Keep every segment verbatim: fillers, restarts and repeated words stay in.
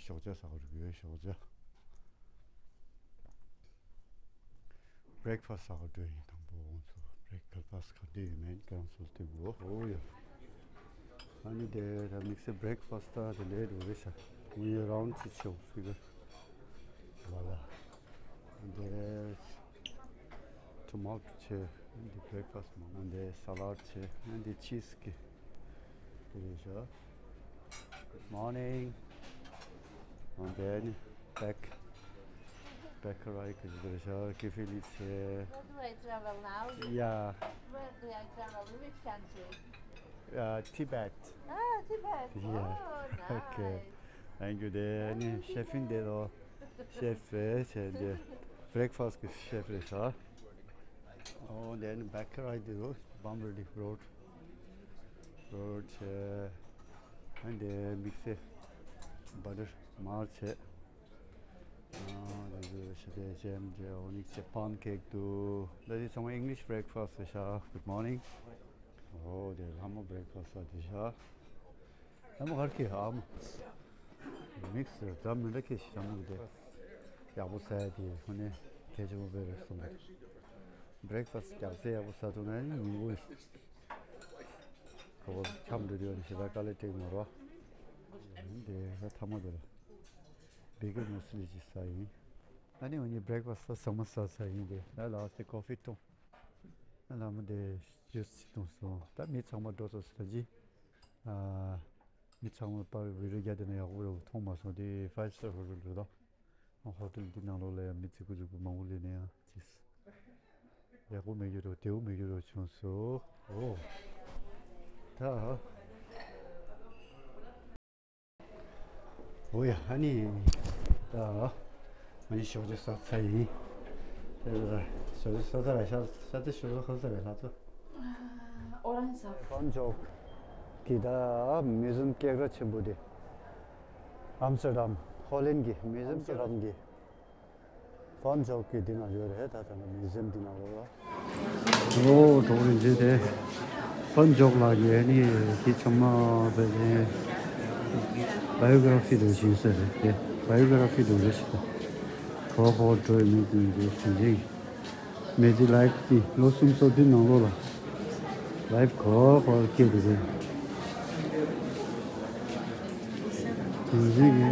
ཞོགས་ཇ་ཟ་གི་ཡོད། ཞོགས་ཇ། བྷི་རེག་ཕ་སི་ཟ་གི་འགྲོ་ཡིན། དང་པོ་ཁོང་ཚོ་བྷི་རེག་ཕ་སི་ག་འདྲ་ཡོད་མེད་ཁྱེད་རང་ཚོ་ལ་སྟོན་དགོས། ཨོ་ཡ། ཨ་ནི་དེ་ད་དམིགས་བསལ་བྷི་རེག་ཕ་སི་ད་དེ་ལེ་ཊི་འགྲོ་གི་ཤག་ངའི་རའུན་ཌི་ཅིག་བྱེད་དགོས་ཕི་གར་ལ་ལ། དེ་ཊོ་མ་ཊོ་བྱས། ཨ་ནི་བྷི་རེག་ཕ་སི་མང་པོ། ཨ་ནི་སཱ་ལཌ་བྱས། ཨ་ནི་ཆིས་ཀེག་དེ་རེད་ཤག Good morning. And then back, back right, Kifili che. Where do I travel now? Yeah. Where do I travel? Which country? Uh, Tibet. Ah, Tibet. Yeah. Oh, nice. Okay. Thank you. Then chef in the chef, eh, the breakfast chef, eh, sir. Oh, then back right, you know, Bomberdick Road. Road, uh, and uh, mix, uh, butter, march, uh, uh, jam, onic, pancake, too. That is some English breakfast, uh, good morning. Oh, the Lama breakfast, uh, this, uh, ལྷ་མོ་གར་གྱི་ཨ་མ། དམིགས་བསལ་འཛམ་མི་འདྲ་ཁེ་ཞིག་ལྷ་མོ་གི་དེ། ཡག་པོ་ཟ་ཡ་དེ་ཧོ་ནས་གལ་ཆེན་པོ་དཔེ་རེད་གསུངས་པས། བྷི་རེག་ཕ་སི་རྒྱགས་ཚད་ཡག་པོ་ཟ་ཐུབ་ན་ཡང་ཉིན་གུང་། གོ་བ་འཆམ་འགྲོ་དུས་ནས་ཞེ་དྲག་དཀའ་ལས་སྤྲད་ཀྱི་མ་རེད་པ། དེ་ཧ་ཐ་མ་དེ་ལ། བེ་ཀེ་མུ་སི་ལི་ཅིག་ཟ་ཡིན། ཨ་ནི་འོ་ནི་བྷི་རེག་ཕ་སི་ཟ་ཚང་མ་ཟ་ཚར་ཡིན་པས། ད་ལགས་སེ་ཀོ་ཕི་འཐུང་། ཨ་ལྷ་མོ་དེ་ཇུས་ཅིག་འཐུང་སོང་། ད་མི་ཚང་མ་འགྲོ་སོང་ཟེར་ད་ཅི། ཨ། མི་ཚང་མ་པར་བི་ཌི་ཡོ་རྒྱག་བསྡད་ན་ཡག་པོ་རེད། མཐོང་མ་སོང་། དེ་ཕའིབ་སི་ཊར་ཧོ་ཊེལ་རེད་ད། ཧོ་ཊེལ་འདི་ནང་ལོགས་ལ་ཡང་མི་རྫིག་པོ་རྫིག་པོ་མང་པོ་སླེབས་ནས་ཡང་ཅིས། ཡག་པོ་མེད་རྒྱུ་རེད། བདེ་པོ་མེད་རྒྱུ་རེད་བྱུང་སོང་། ཨོ། ད། ཨོ་ཡ། ཨ་ནི། ད། ཨ་ནི་ཞོགས་ཇ་ཟ་ཚར་ཡིན། དེ་ལ་ཞོགས་ཇ་ཟ་ཚར་བ། ཤ་ཤ་ཏི་ཞོགས་ཇ་ག་ཟ་བས་ལྷ་ཚོ། ཨོ་རན་ཇི་ཇུས། ཕོན་ཇོག་གི་ད་མིའུ་ཛིམ་སྐད་གྲགས་ཆེན་པོ་དེ། ཨམ་སི་ཊར་ཌམ་ཧོ་ལན་གྱི་མིའུ་ཛིམ་སྐད་གྲགས་ཆེན་པོ་གི། ཕོན་ཇོག་གི་འདི་ན་ཡོད་རེད། ད་ད་ལྟ་མིའུ་ཛིམ་འདི་ན་ཡོད་རེད། ཨོ་གྲོགས་རིན་ཆེན་དེ། ཕོན་ཇོག་ལགས་ཀྱི་ནི་དེ་ཚང་མ་བས་ནི་བྷའི་ཡོ་གྷི་ར་ཕི་དང་ཞིག་ས་རེད་དེ། བྷའི་ཡོ་གྷི་ར་ཕི་དང་རེ་ཞིག་ད། གོ་ཧོ་འགྲོ་ཡི་མི་དེ་ནི་དེ་ཞིག་རེད། མེ་ཙི་ལའིབ་ཀྱི་ལོ་གསུམ་སོ་བདུན་ནང་ལོགས་ལ་ལའིབ་གོ་གོ་སྐྱེས་འདུག་གས། དེ་འདྲ་གི།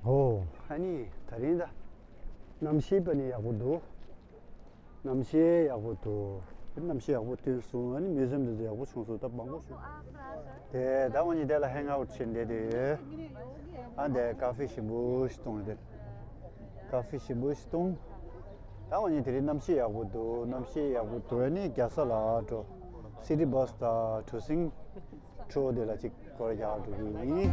ཨོ། ཨ་ནི་ད་རིང་ད་གནམ་གཤིས་པ་ནི་ཡག་པོ་འདུག་གནམ་གཤིས་ཡག་པོ་འདུག་གནམ་གཤིས་ཡག་པོ་ཐོན་སོང་། ཨ་ནི་མིའུ་ཛིམ་འདི་ཚོ་ཡག་པོ་བྱུང་སོང་། ད་མང་པོ་བྱུང་། དེ་ད་ང་གཉིས་དེ་ལ་ཧེང་ཨའུཊ་བྱེད་བསྡད་དེ་ཡོད། ཨ་འདི་ཀ་ཧྥེ་ཞིམ་པོ་ཞིག་བཏུང་། དེ་ཀ་ཧྥེ་ཞིམ་པོ་ཞིག་བཏུང་། ད་ང་གཉིས་དེ་རིང་གནམ་གཤིས་ཡག་པོ་འདུག་གནམ་གཤིས་ཡག་པོ་འདུག་ཨ་ནི་རྒྱལ་ས་ལ་འགྲོ། སི་ཊི་བྷ་སི་དང་གྲུ་གཟིངས་ཁྲོད་དེ་ལ་ཅིག་སྐོར་རྒྱག་འགྲོ་གི་ཡིན།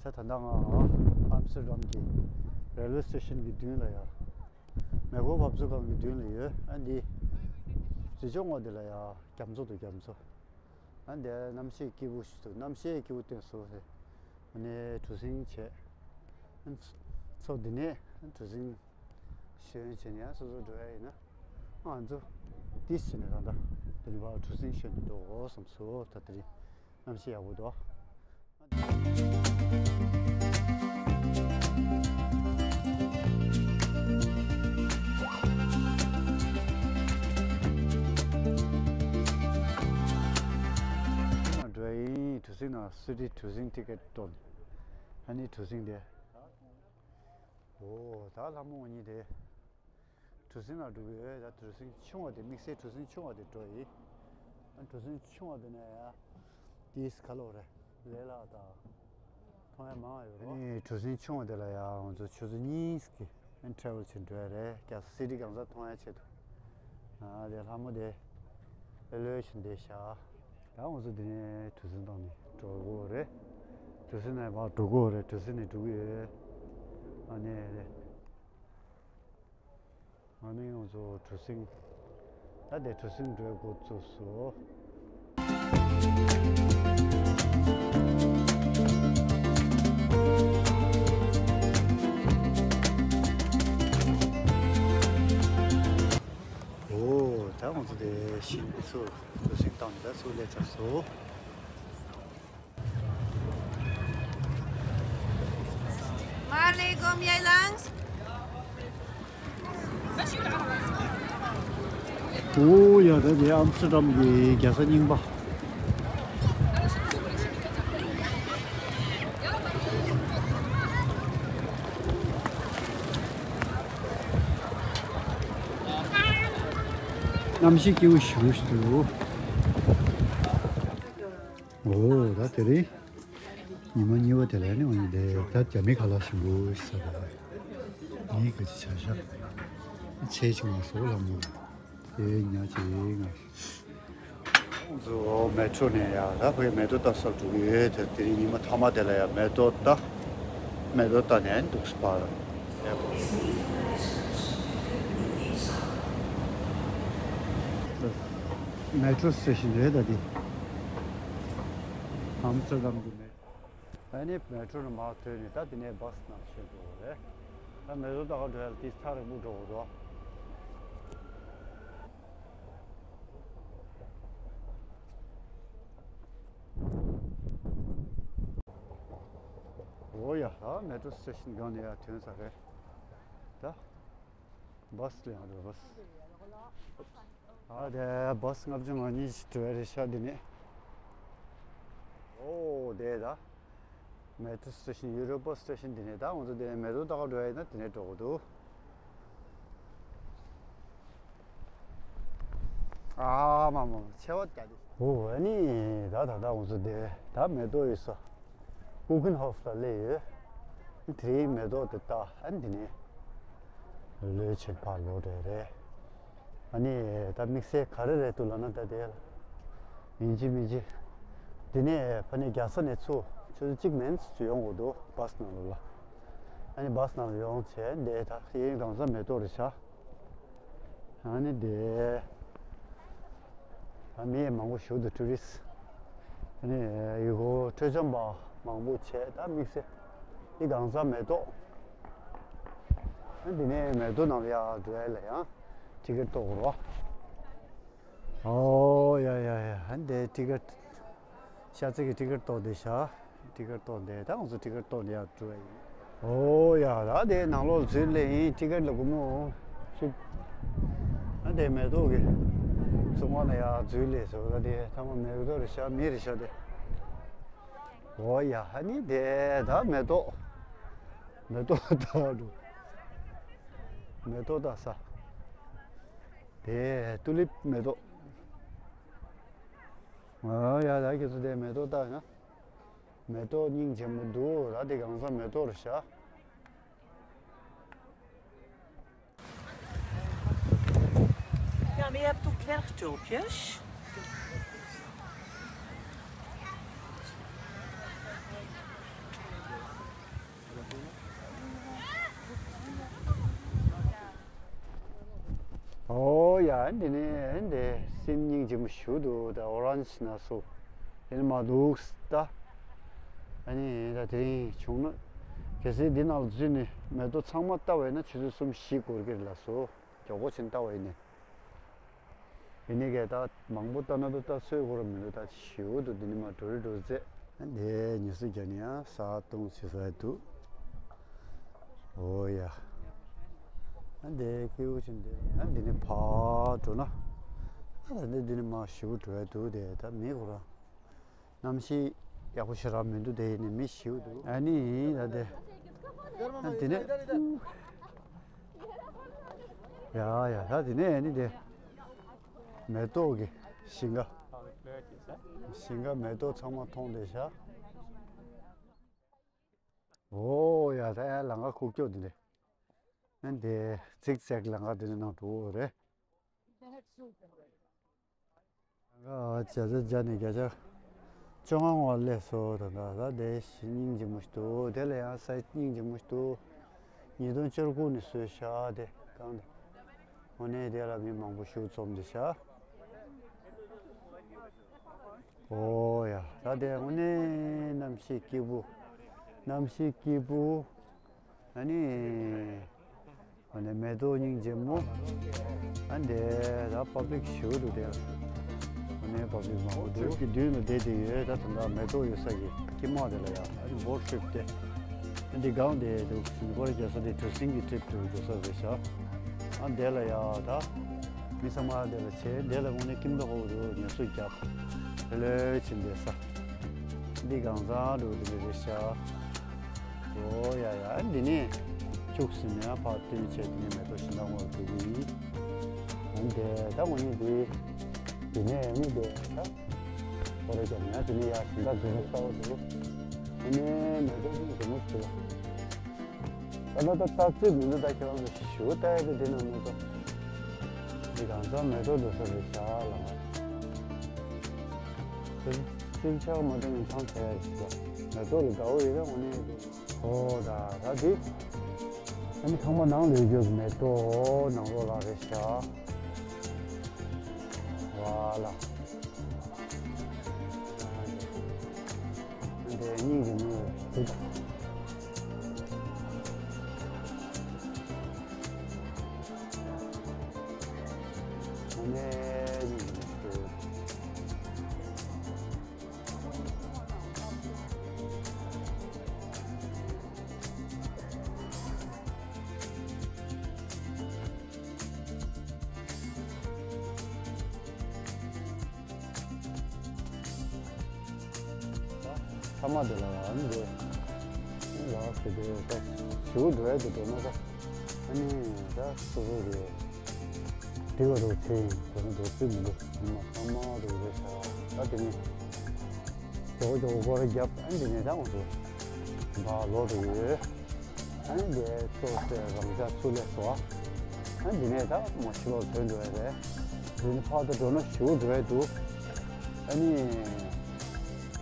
ས་ད་ལྟ་ང་ཨམ་སི་ཊར་ཌམ་གྱི་རེལ་ཝེ་སི་ཊེ་ཤན་གྱི་མདུན་ལ་ཡ། མེ་འཁོར་བབས་ཚུགས་ཁང་གི་མདུན་ལ་ཡོད། ཨ་འདི་རི་ལྕོག་ངོས་དེ་ལ་ཡ་རྒྱ་མཚོ་འདུག་རྒྱ་མཚོ། ཨ་འདི་གནམ་གཤིས་སྐྱིད་པོ་ཞིག་འདུག་གནམ་གཤིས་སྐྱིད་པོ་བཏོན་སོང་ཟེར། ཨ་ནི་གྲུ་གཟིངས་བྱས། ཚོ་འདི་ནས་གྲུ་གཟིངས་ཞོན་བྱས་ནས་ཡང་སོ་སོ་འགྲོ་ཡ་ཡིན་ན། ང་ཚོ་ཏིས་བྱས་ནས་ད་ལྟ་འདི་ནས་ཕར་གྲུ་གཟིངས་ཞོན་ནས་འགྲོ་དགོས་བསམ་སོང་། ད་དེ་རིང་གནམ་གཤིས་ཡག་པོ་འདུག་འགྲོ་ཡིན། གྲུ་གཟིངས་ནང་སི་ཊི་གྲུ་གཟིངས་ཊི་ཀེ་ཊི་སྟོར། ཨ་ནི་གྲུ་གཟིངས་དེ། ཨོ་ད་ལྷ་མོ་ངོ་གཉིས་དེ་གྲུ་གཟིངས་ལ་འགྲོ་གི་ཡོད། ད་གྲུ་གཟིངས་ཆུང་བ་དེ་དམིགས་བསལ་གྲུ་གཟིངས་ཆུང་བ་དེ་འགྲོ་ཡིན། ཨ་གྲུ་གཟིངས་ཆུང་བ་དེ་ནས་ཡ་ཏིས་ཁ་ལོ་རེད། ལས་ལ་ད་མཐོང་ཡ་མང་ཡོད་རོ། ཨ་ནི་གྲུ་གཟིངས་ཆུང་བ་དེ་ལ་ཡ་ང་ཚོ་ཆུ་ཚོད་གཉིས་ཀྱི་ཨན་ཊ་རེ་ཝལ་བྱེད་འགྲོ་ཡ་རེད། རྒྱལ་ས་སི་ཊི་གང་ས་མཐོང་ཡ་ཆེད་དུ། ཨ་དེ་ལྷ་མོ་དེ་ཨེ་ལོས་བྱེད་འདི་ཤ། ད་ང་ཚོ་འདི་ནས་གྲུ་གཟིངས་བཏང་ནས་འགྲོ་དགོས་རེད། གྲུ་གཟིངས་ནས་ཕར་འགྲོ་དགོས་རེད། གྲུ་གཟིངས་ནས་འགྲོ་གི་ཡོད། ཨ་ནི་རེད། ཨ་ནི་ང་ཚོ་གྲུ་གཟིངས། ད་དེ་གྲུ་གཟིངས་འགྲོའི་འགོ་བཙུགས་སོ། ཨོ་ད་ང་ཚོ་དེ་ཤིན་ཏུ་ཚུར་གྲུ་གཟིངས་བཏང་ནས་ད་ཚུར་སླེབས་ཚར་སོ། མར་ལེ་གོམ་ཡའི་ལངས། ཨོ་ཡ་ད་དེ་ཨམ་སི་ཊར་ཌམ་གྱི་རྒྱལ་ས་རྙིང་པ། གནམ་གཤིས་སྐྱིད་པོ་ཞེ་པོ་ཞིག་འདུག་ཨོ་ད་དེ་རིང་ཉི་མ་གཉིས་པ་དེ་ལ་ནི་འོ་ཡིན་དེ་ད་རྒྱ་མི་ཁ་ལག་ཞིམ་པོ་ཞིག་ཟ་དགོས། ངའི་ག་ཅི་བྱ་ཤག་ཚེ་ཆུང་བ་སོགས་ལ་མོ་དེ་ཉག་ཅིག་ང་། ང་ཚོ་མེ་ཊྲོ་ནས་ཡ་ད་བོད་མེ་ཏོག་ལྟ་ས་འགྲོ་གི་ཡོད། དེ་དེ་རིང་ཉི་མ་མཐའ་མ་དེ་ལ་ཡ་མེ་ཏོག་ལྟ། མེ་ཏོག་ལྟ་ནས་འདུག་སེ་ཕར། མེ་ཊྲོ་སི་ཊེ་ཤན་རེད་ད་འདི། ཨམ་སི་ཊར་ཌམ་གྱི་མེ། ཨ་ནི་མེ་ཊྲོ་ནས་མར་ཐོན་ནས་ད་དེ་ནས་བྷ་སི་ནང་ཤོད་འགྲོ་བ་རེད། ད་མེ་ཏོག་ལྟ་ག་འགྲོ་ཡ་ལ་དེ་ཐག་རིང་པོ་འགྲོ་དགོས་འདུག་ཨོ་ཡ། ཨ་མེ་ཊྲོ་སི་ཊེ་ཤན་སྒང་ནས་ཡར་ཐོན་ཚར་རེད། ད་བྷ་སི་ལེན་ཡག་རེད། བྷ་སི། ཨ་དེ་བྷ་སི་ལྔ་བཅུ་ང་གཉིས་ཤིག་འགྲོ་ཡ་རེད་ཤག་འདི་ནས། ཨོ་དེ་ད་མེ་ཊྲོ་སི་ཊེ་ཤན་ཡུ་རོ་པ་སི་ཊེ་ཤན་འདི་ནས་ད་ང་ཚོ་དེ་ནས་མེ་ཏོག་ལྟ་ག་འགྲོ་ཡ་ཡིན་ན་དེ་ནས་འགྲོ་དགོས་འདུག་ཨ་མ་མ་མ་ཆེ་བ་རྒྱ་དེ། ཨོ་ཨ་ནི་ད་ད་ད་ང་ཚོ་དེ་ད་མེ་ཏོག་ཡོད་ས་ཀུ་ཁན་ཧོབ་ལ་སླེབས་ཡོད། དེ་རིང་མེ་ཏོག་དེ་ལྟ་ཨ་ནི་དེ་ནས་ལོས་བྱེད་པ་ལོ་རེ་རེ། ཨ་ནི་ད་དམིགས་བསལ་ག་རེ་རེད་འདུག་ལབ་ན་ད་དེ་ལ་ཡིན་གཅིག་མིན་གཅིག་དེ་ནས་ཕ་ནས་རྒྱལ་ས་ནས་ཚུར་ཆུ་ཚོད་གཅིག་མན་ཙམ་ཡོང་དགོས་འདུག་བྷ་སི་ནང་ལོགས་ལ། ཨ་ནི་བྷ་སི་ནང་ལ་ཡོང་བྱས་འདི་ད་ཡིན་གང་ས་མེ་ཏོག་རེད་ཤག་ཨ་ནི་དེ། ཨ་མི་མང་པོ་ཞིག་འདུག་ཊུ་རི་སི། ཨ་ནི་ཡུལ་སྐོར་སྤྲོ་འཆམ་པ་མང་པོ་བྱས་ད་དམིགས་བསལ་འདི་གང་ས་མེ་ཏོག་ཨ་འདི་ནས་མེ་ཏོག་ནང་ལ་ཡར་འགྲོ་ཡ་ལ་ཡང་ཊི་ཀེ་ཊི་གཏོང་དགོས་རེད་པ། ཨོ་ཡ་ཡ་ཡ། ཨ་འདི་ཊི་ཀེ་ཊི། ཤ་ཚིག་གི་ཊི་ཀེ་ཊི་གཏོང་བསྡད་ཤག་ཊི་ཀེ་ཊི་གཏོང་བསྡད། ད་ང་ཚོ་ཊི་ཀེ་ཊི་གཏོང་བསྡད་ཡར་འགྲོ་ཡ་ཡིན། ཨོ་ཡ། ད་དེ་ནང་ལོགས་འཛུལ་སླེབས་ཡིན། ཊི་ཀེ་ཊི་ལ་སྒོར་མོ་བཅུ། ད་དེ་མེ་ཏོག་གི་ཚོང་ཁང་ལ་ཡར་འཛུལ་སླེབས་སོང་། ད་དེ་ཚང་མ་མེ་ཏོག་རེད་ཤག་མི་རེད་ཤག་དེ། ཨོ་ཡ། ཨ་ནི་དེ་ད་མེ་ཏོག་མེ་ཏོག་ལྟ་འགྲོ། མེ་ཏོག་ལྟ་ས། དེ་ཏུ་ལིབ་མེ་ཏོག་ཨོ་ཡ། ད་ཁྱེད་ཚོ་དེ་མེ་ཏོག་ལྟ་ཡིན་ན། མེ་ཏོག་སྙིང་རྗེ་མོ་འདུག་ད་དེ་གང་ས་མེ་ཏོག་རེད་ཤག Ja, mir habt du Klerchtopjes. ཨོ་ཡ། འདི་ནི་འདི་སེམས་སྙིང་རྗེ་མོ་ཞིག་འདུག་ད་ཨོ་རན་ཇི་ན་སོ། དེ་ནི་མ་འདུག་ད། ཨ་ནི་ད་དེ་རིང་བྱུང་ན་གལ་སྲིད་འདི་ནང་ལ་འཛུལ་ནས་མེ་ཏོག་ཚང་མ་ལྟ་བས་ན་ཆུ་ཚོད་གསུམ་བཞི་འགོར་གི་རེད་ལགས་སོ། མགྱོགས་པོ་ཕྱིན་ལྟ་བ་ཡིན་ནས། ཡིན་ནའི་གས་ད་མང་པོ་ལྟ་ན་ད་ལྟ་སྲོལ་གོ་ར་མི་འདུག་ད་ཞེའུ་འདུག་འདི་ནི་མ་འགྲོ་རི་འགྲོ་རྩེ། འདི་ཉི་ཟེར་རྒྱ་ནི་ཡང་ས་སྟོང་ཆེ་ས་འདུག་ཨོ་ཡ། འདི་སྐྱེ་བོ་ཆེན་འདི་འདི་ནི་ཕར་འགྲོ་ན། ད་འདི་འདི་ནི་མ་ཞེའུ་འགྲོ་ཡ་འདུག་དེ་ད་མི་གོ་ར། གནམ་གཤིས་ཡག་པོ་ཞེ་དྲག་མི་འདུག་དེ་ཡིན་ནི་མི་ཞེའུ་འདུག་ཨ་ནི་ཡིན་ད་དེ། ཨ་དེ་ནས་ ཡ་ཡ། ད་དེ་ནས་ནི་དེ་མེ་ཏོག་གི་ཞིང་ཁ། ཞིང་ཁ་མེ་ཏོག་ཚང་མ་མཐོང་བསྡད་ཤག་ཨོ་ཡ། ད་ཡ་ལམ་ཁ་ཁུག་ཀྱོག་དེ་འདྲ། ཨ་ནི་དེ་ཛིག་ཛེག་ལམ་ཁ་དེ་ནས་ནང་འགྲོ་གི་རེད། ལམ་ཁ་བརྒྱ་ཆ་བརྒྱ་ནས་བརྒྱ་ཆ་བཅོ་ལྔ་འོག་སླེབས་སོང་། ད་ད་ད་དེ་སྙིང་རྗེ་མོ་ཞིག་འདུག་དེ་ལ་ཡང་སའི་སྙིང་རྗེ་མོ་ཞིག་འདུག་ཉིས་སྟོང་བཅུ་དགུ་ནས་བཟོས་ཤག་དེ་གང་དེ། དངོས་གནས་དེ་ལ་མི་མང་པོ་ཞིག་འཛོམས་བསྡད་ཤག་ཨོ་ཡ། ད་དེ་དངོས་གནས་གནམ་གཤིས་སྐྱིད་པོ། གནམ་གཤིས་སྐྱིད་པོ། ཨ་ནི། ཨ་ནི་མེ་ཏོག་སྙིང་རྗེ་མོ། ཨ་འདི་ད་པབ་ལིག་ཞུ་འདུག་དེ། ཨ་ནི་པབ་ལིག་མང་པོ་འདུག་གི་མདུན་ལ་བསྡད་དེ་ཡོད། ད་ད་ལྟ་མེ་ཏོག་ཡོད་ས་གི་དཀྱིལ་མ་དེ་ལ་ཡ། ཨ་ནི་བོ་ཊི་ཊི་རིབ་དེ། ཨ་འདི་སྒང་དེ་འདུག་སྐོར་རྒྱག་ས་དེ་གྲུ་གཟིངས་ཀྱི་ཊི་རིབ་འགྲོ་ས་རེད་ཤག་ཨ་འདི་ལ་ཡ་ད། མི་ཚང་མ་འདི་ལ་བྱས། འདི་ལ་དངོས་གནས་ཁྱིམ་བདག་ཧོ་རུ་ངལ་གསོ་རྒྱབ། ལྷོད་ལྷོད་བྱས་བསྡད་ས། འདི་གང་ཚང་འགྲོ་འདི་འདྲ་རེད་ཤག་ཨོ་ཡ་ཡ། ཨ་འདི་ནས་ཁྱུག་ཟིན་ནས་ཕར་བཏོན་བྱས། འདི་ནས་མེ་ཏོག་ཤིང་ནགས་ངོས་འགྲོ་གི་ཡིན། ཨ་འདི་ད་དངོས་གནས་འདི། འདི་ནས་ཨ་ནི་འདི་ད། ཨོ་རེད་ཀྱང་ཡང་འདི་ནས་ཡར་ཤིང་ནགས་འདི་ནས་ལྟ་བ་འདུག་ཨ་ནི་མེ་ཏོག་འདི་མོ་ཞིག་འདུག་ད་ལྟ་ད་ལྟ་ཚོད་མི་འདུག་ད་ཁྱེད་རང་ཚོ་ཞུ་ལྟ་ཡ་དེ་འདི་ན་མེ་ཏོག་འདི་གང་ཚང་མེ་ཏོག་འགྲོ་ས་རེད་ཤག་ལ། སྲིན་སྲིན་ཆག་མ་འདྲ་མི་ཚང་ཚ་ཡ་ཞིག་ལ་མེ་ཏོག་ལ་དགའ་བོ་ཡོད་རེད། དངོས་གནས་དེ། ཨོ་ད་ད་འདི། ཨ་ནི་ཚང་མ་ནང་ལ་ཡོད་རྒྱུ་མེ་ཏོག་ནང་ལོགས་ལ་རེད་ཤག་ཝ་ལ། འདི་སྙིང་རྗེ་མོ་འདུག་དངོས་གནས་སྙིང་རྗེ་མོ་འདུག་ཚང་མ་དེ་ལ་ཨ་ནི་དེ་ལ་དེ་དེ་ད་ཞུ་འགྲོ་ཡ་དེ་དེ་མ་ད་ཨ་ནི་ད་སོ་སོ་རེད། དེ་བ་རུ་ཚེ་ཡིན་དེ་ནི་འགྲོ་ཚུལ་མི་འདུག་ཉི་མ་ཚང་མ་རུ་རེད་ཤག་ད་དེ་ནི་ཇོ་ཇོ་སྐོར་རྒྱབ། ཨ་ནི་དེ་ནས་ད་འོང་དུ་བ་ལོག་འགྲོ་ཡོད། ཨ་ནི་དེ་ཚོ་སེ་རང་ཅག་ཚུར་ལས་སོ། ཨ་ནི་དེ་ནས་ད་མ་ཕྱི་ལོགས་ཐོན་འགྲོ་ཡ་རེད། དེ་ནི་ཕར་དུ་འགྲོ་ན་ཞུ་འགྲོ་ཡ་འདུག་ཨ་ནི་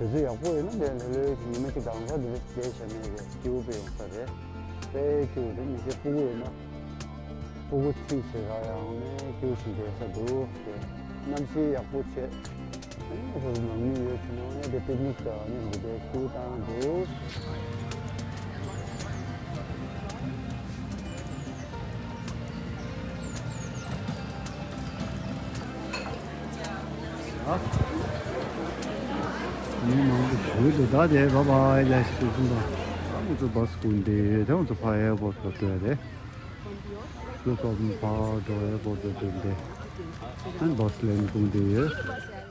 དེ་ཚོ་ཡག་པོ་ཡོད་ན་དེ་ལྷོད་ལྷོད་ཀྱི་ཉི་མ་གཅིག་གང་ས་དེ་ལས་བསྡད་བྱ་མེད་རེད། སྐྱིད་པོ་དཔེ་ཡོང་ས་རེད། དཔེ་སྐྱིད་པོ་རེད། མི་ཚེ་སྤུ་གུ་ཡོད་ན་སྤུ་གུ་ཁྲིད་བྱེད་ག་ཡང་ནས་སྐྱིད་པོ་ཞིག་བསྡད་ས་འདུག་དེ་གནམ་གཤིས་ཡག་པོ་བྱས། ཨ་ནི་ང་ཚོ་ནང་མི་ཡོད་ཚེ་ནང་ནས་དེ་པིག་ནིག་དང་ཨ་ནི་འདི་འདྲའི་ཁྱུ་བཏང་འདུག་མི་མང་པོ་ཞིག་འདུག་ད་དེ་བ་བ་ཡ་ཞིག་གསུངས་དང་། ད་ང་ཚོ་བ་སི་ཀུན་ཏེ་དེ་ང་ཚོ་ཕ་ཡ་བ་ཕ་ཏོ་རེད། ལུ་ཀ་ཕ་འགྲོ་ཡ་བ་ཏོ་དེ་འདི་ཨན་བ་སི་ལེན་ཀུན་ཏེ་ཡོད།